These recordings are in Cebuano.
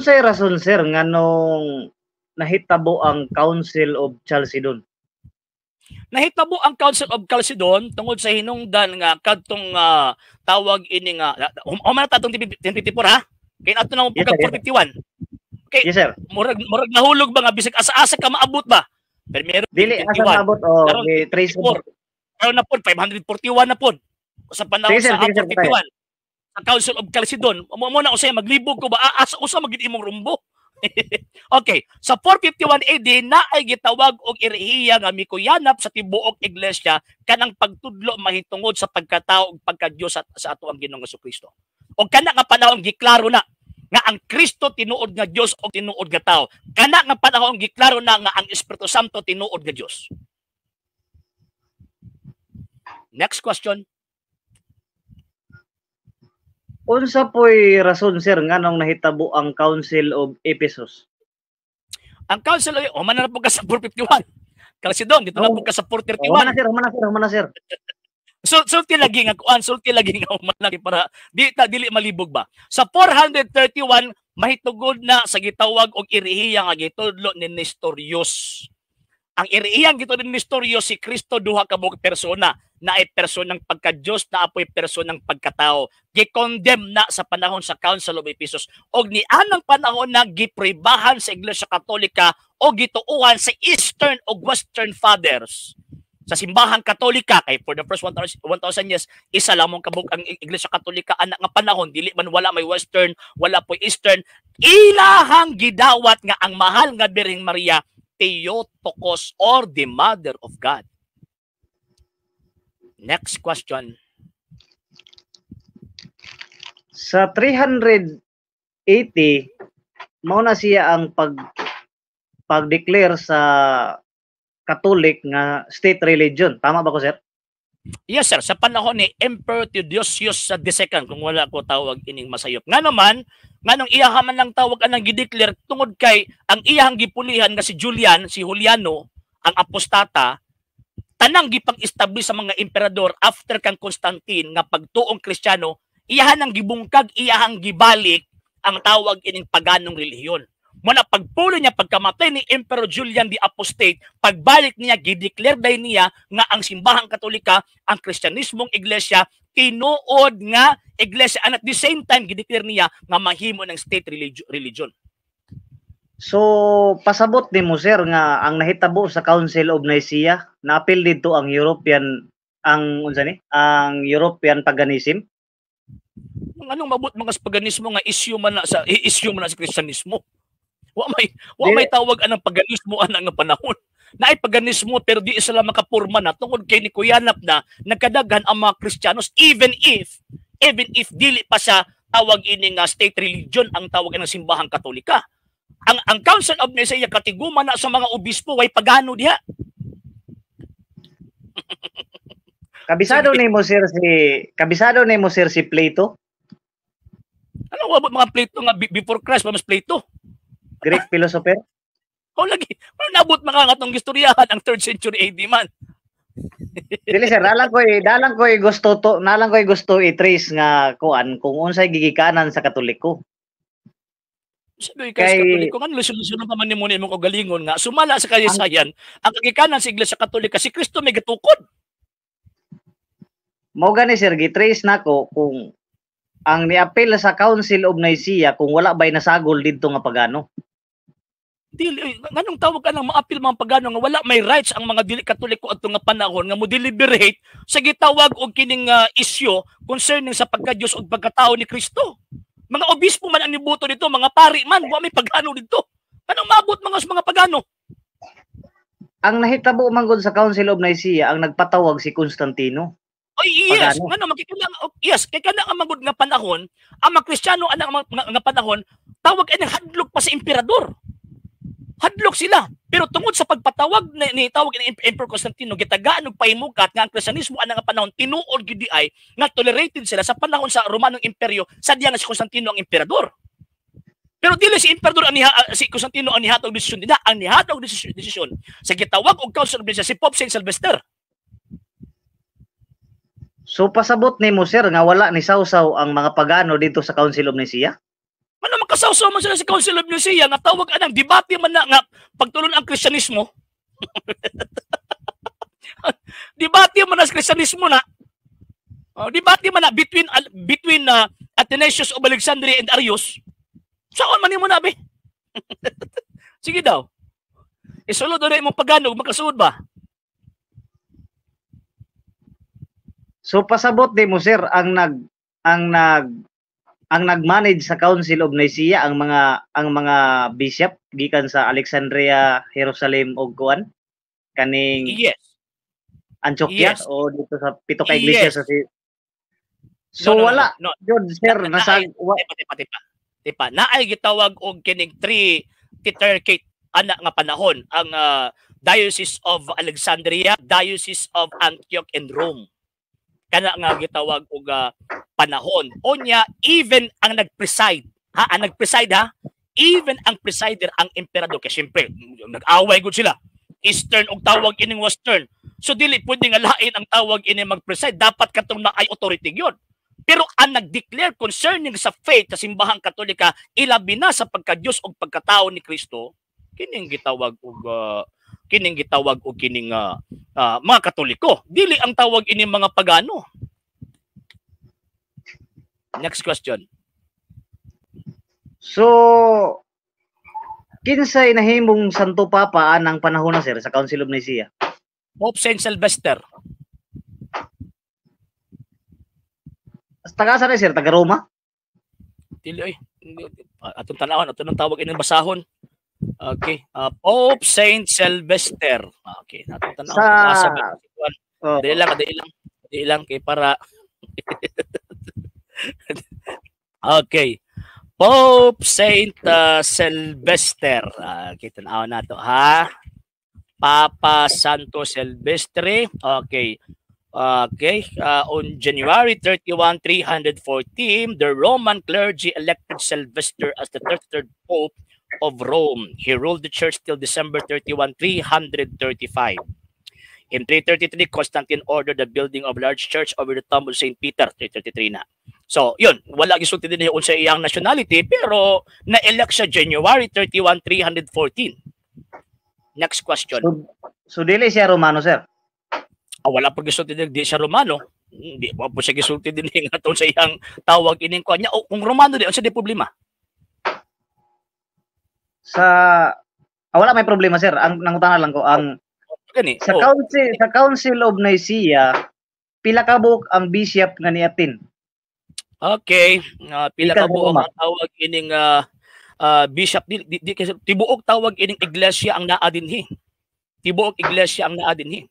Unsay rason, sir, nganong nahitabo ang Council of Chalcedon? Nahitabo ang Council of Chalcedon tungod sa hinungdan nga kadtong tawag ini nga human na atong 1054 ha. Kay ato na mo Yes, sir, yes, 451. Okay. Yes, sir. Murag nahulog ba nga bisag asa-asa ka maabot ba? Pero meron Dili asa 51. maabot o Karon, ni trace. 54. Karon na pod 541 na pod. Sa panahon Sige, sir, sa sige, sir, 451 sa Council of Chalcedon, mo na usay maglibog ko ba, asa usa magid imong rumbo. Okay, sa 451 AD na ay gitawag og erehiya nga mikuyanap sa tibuok iglesia kanang pagtudlo mahitungod sa pagkatao ug pagka-Dios sa ato ang Ginoong Kristo. Og kana nga panahon giklaro na nga ang Kristo tinuod nga Dios o tinuod nga tao. Kana nga panahon giklaro na nga ang Espiritu Santo tinuod nga Dios. Next question. Unsa po'y rason, sir, nganong nahitabo ang Council of Ephesus? Ang Council of, human na po ka sa 451. Chalcedon, dito na po ka sa 431. Human na, sir, human na, sir, human na, sir. So, sulti lagi nga kuan, sulti lagi nga human lagi para di ta dili malibog ba. Sa 431 mahitugod na sa gitawag og erehiya nga gitudlo ni Nestorius. Ang erehiyang gitudlo ni Nestorius, si Kristo duha ka buok persona, na ay personang pagka-Dios, na apoy personang pagkatao. Gi-condemn na sa panahon sa Council of Ephesus. Og ni anang panahon na giprohibahan sa Iglesia Katolika o gituohan sa Eastern o Western Fathers sa Simbahang Katolika, kay for the first 1,000 years isa lamang kabuk ang Iglesia Katolika anak nga panahon, dili man wala may Western, wala po Eastern, ilahang gidawat nga ang mahal nga Birheng Maria Theotokos or the Mother of God. Next question. Sa 380 mao na siya ang pag-declare sa Catholic nga state religion. Tama ba ko, sir? Yes, sir. Sa panahon ni Emperor Theodosius II, kung wala ko tawag ining masayop. Nga naman, nganong iya man lang tawag anang gideclare tungod kay ang iyahang gipulihan nga si Julian, si Juliano, ang apostata, tanang gipang-establish sa mga emperador after kang Constantine nga pagtuong Kristiyano, iyahan ang gibungkag, iyahang gibalik ang tawag ining paganong relihiyon. Muna pagpulo niya pagkamatay ni Emperor Julian the Apostate, pagbalik niya gideclare day niya nga ang Simbahang Katolika, ang Kristyanismong iglesia, tinuod nga iglesia, and at the same time gideclare niya nga mahimo ng state religion. So pasabot nimo, sir, nga ang nahitabo sa Council of Nicaea, naapil dito ang European, ang unsa ni? Ang European paganism. Anong mabot mga paganismo nga issue man na sa issue man na sa Kristyanismo? Wa may tawag anang paganismo anang nga panahon. Naay paganismo pero di sila makapurma na tungod kay ni kuyanap na nagkadaghan ang mga Kristiyanos, even if dili pa sa tawag ini nga state religion ang tawag ng Simbahang Katolika. Ang Council of Nicaea katiguma na sa mga obispo, way pagano diha. Kabisado nimo sir si kabisado nimo sir si Plato? Ano wa mga Plato nga before Christ pa mas Plato? Greek philosopher? Oh, lagi. Wala nabot mga ngatong gistoryahan ang 3rd century AD man. Dili sir, nalang ko gusto i-trace nga kuan kung unsay gigikanan sa Katoliko. Sabi kay Katoliko nga solusyonan pa man nimo ni imong kaugalingon nga sumala sa kasaysayan ang kagikanan sa Iglesia Katolika si Kristo may gatukod. Mao gani sir, gi-trace nako kung ang niapil sa Council of Nicaea kung wala bay nasagol didto nga pagano. Dili nganong tawag ka nang maapil mga pagano nga wala may rights ang mga dili Katoliko adto nga panahon nga mo deliberate sa gitawag og kining issue concerning sa pagka-Dios ug pagkatao ni Kristo. Mga obispo man ang nibuto dito, mga pari man, wa may pagano dito. Anong maabot mga pagano? Ang nahitabo man gud sa Council of Nicaea ang nagpatawag si Constantino. Ay, yes, ngano makikita, yes, kay kana ang magud nga panahon, ang mga Kristiyano anang nga panahon, tawag ay hadlok pa sa emperador. Hadlok sila. Pero tungod sa pagpatawag ni tawag ni Emperor Constantino, gitagaan og pahimukat nga ang Kristiyanismo anang nga panahon tinuod gid ay nga tolerated sila sa panahon sa Romanong Imperyo sa diya nga si Constantino ang emperador. Pero dili si emperador ang si Constantino ang nihatag desisyon nila, ang nihatag desisyon sa gitawag og Council of Nicaea si Pope Saint Sylvester. So pasabot nimo sir nga wala ni sawsaw ang mga pagano dito sa Council of Nicaea? Ano man Nasawsaw man sila sa Council of Nicaea nga tawag anang debate man na nga pagtulon ang Kristyanismo. Debate man na sa Kristyanismo na. Oh, debate man na between between Athanasius of Alexandria and Arius. Saan man nimo na be? Sige daw. Isulod na imong pagano, makasulod ba? So pasabot di mo, sir, ang nag-manage sa Council of Nicaea ang mga bishop gikan sa Alexandria, Jerusalem ug kuan kaning Antioquia o dito sa pito ka iglesia sa si. So No, no, wala no, no. jud, sir, nasa Tipa, tipa, tipa. Tipa, naay gitawag og kining three tetrarchate ana nga panahon ang Diocese of Alexandria, Diocese of Antioch and Rome. Kana nga gitawag og panahon. Onya even ang nag-preside, ha, ang nag-preside ha, even ang presider ang emperador kay syempre nag-away gud sila. Eastern og tawag ining Western. So dili pwede nga lain ang tawag ini mag-preside, dapat katong naay authority gyud. Pero ang nag-declare concerning sa faith sa simbahang Katolika, ilabi na sa pagka-Diyos ug pagkatao ni Kristo, kining gitawag og kining mga Katoliko. Dili ang tawag ini mga pagano. Next question. So kinsay nahimong Santo Papa anang panahon na, sir, sa Council of Nicaea? Pope Saint Sylvester. Taga sa ni, sir, taga Roma? Dili oy. Atong tanawon, atong nang tawag ining basahon. Okay. Pope Saint Sylvester. Okay, atong tanawon. Sa oh, Dili lang, dili lang. Dili lang kay para. Okay. Pope Saint Sylvester. Okay, tanaw na to ha. Papa Santo Silvestre. Okay. Okay. On January 31, 314, the Roman clergy elected Sylvester as the 33rd Pope of Rome. He ruled the church till December 31, 335. In 333, Constantine ordered the building of large church over the tomb of St. Peter, 333 na. So, yun, wala gisulti din niya unsa iyang nationality, pero na-elect siya January 31, 314. Next question. So dili siya Romano, sir. Ah, wala pa gisulti din, di siya Romano. Hindi pa po siya gisulti din nga sa iyang tawag ining kuan niya. O, kung Romano di, unsa di problema? Sa wala may problema, sir. Ang nangutana lang ko ang Gani. Sa oh. Council of Nicaea, pila ka buok ang bishop nga niatin? Okay, pila ka Gikan sa buok Roma. Ang tawag ining bishop di kasi tibuok tawag ining iglesia ang naa dinhi. Tibuok iglesia ang naa dinhi.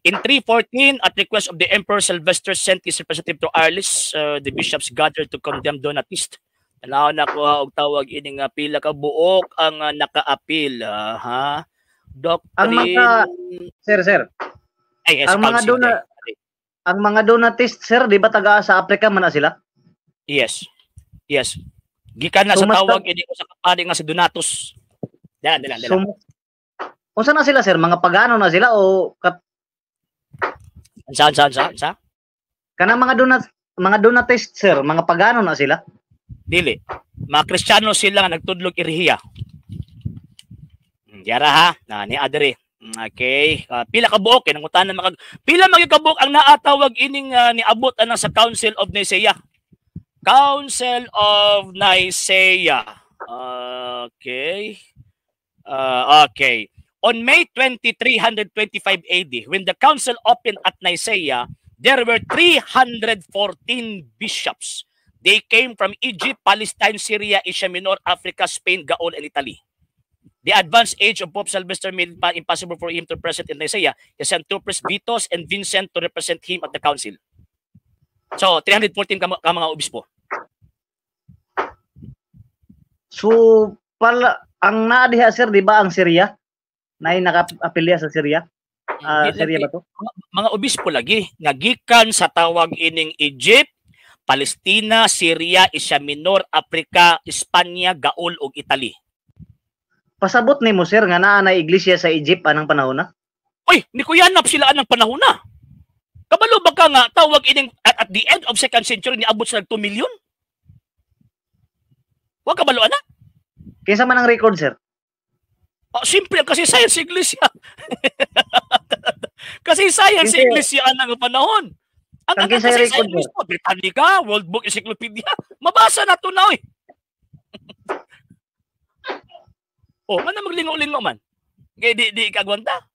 In 314, at request of the Emperor, Sylvester sent his representative to Arles. The bishops gathered to condemn Donatist. Tanaw na ko og tawag ining pila ka buok ang nakaapil, ha. Doctrine. Ang mga Sir, sir, Ay, yes, ang mga council day. Ang mga Donatist, sir, di ba taga sa Africa man na sila? Yes. Gikan na So, sa tawag ini sa kapari nga si Donatus. Dala, dala, dala. So, unsa na sila, sir? Mga pagano na sila o Unsa, unsa, unsa, unsa? Kanang mga Donatist, sir, mga pagano na sila? Dili. Mga Kristiyano sila nga nagtudlog erihiya. Yara ha, na ni adere. Okay. Pila ka buok kay nangutana makag pila magyud ka buok ang naatawag ining niabot anang sa Council of Nicaea. Council of Nicaea. Okay. Okay. On May 20, 325 AD, when the council opened at Nicaea, there were 314 bishops. They came from Egypt, Palestine, Syria, Asia Minor, Africa, Spain, Gaul, and Italy. The advanced age of Pope Sylvester made it impossible for him to present in Nicaea. He sent two priests, Vitus and Vincent, to represent him at the council. So, 314 ka mga obispo. So, pala, ang naa diha, sir, di ba ang Syria? Nay naka-apilya sa Syria? Di Syria lagi. Ba to? Mga obispo lagi nga gikan sa tawag ining Egypt, Palestina, Syria, Asia Minor, Africa, Espanya, Gaul ug Italy. Pasabot nimo, sir, nga naa na iglesia sa Egypt anang panahon na? Uy, ni kuyanap sila anang panahon na. Kabalo ba ka nga tawag ining at the end of second century niabot sila 2 million? Wa kabalo ana? Kinsa man ang record, sir? Oh, simple kasi sa iglesia. Kasi science sa iglesia ang panahon. Ang kasi record mismo, Britannica, World Book Encyclopedia, mabasa na to na oy. Oh, ano maglingo-lingo man? Kay di kagwanta.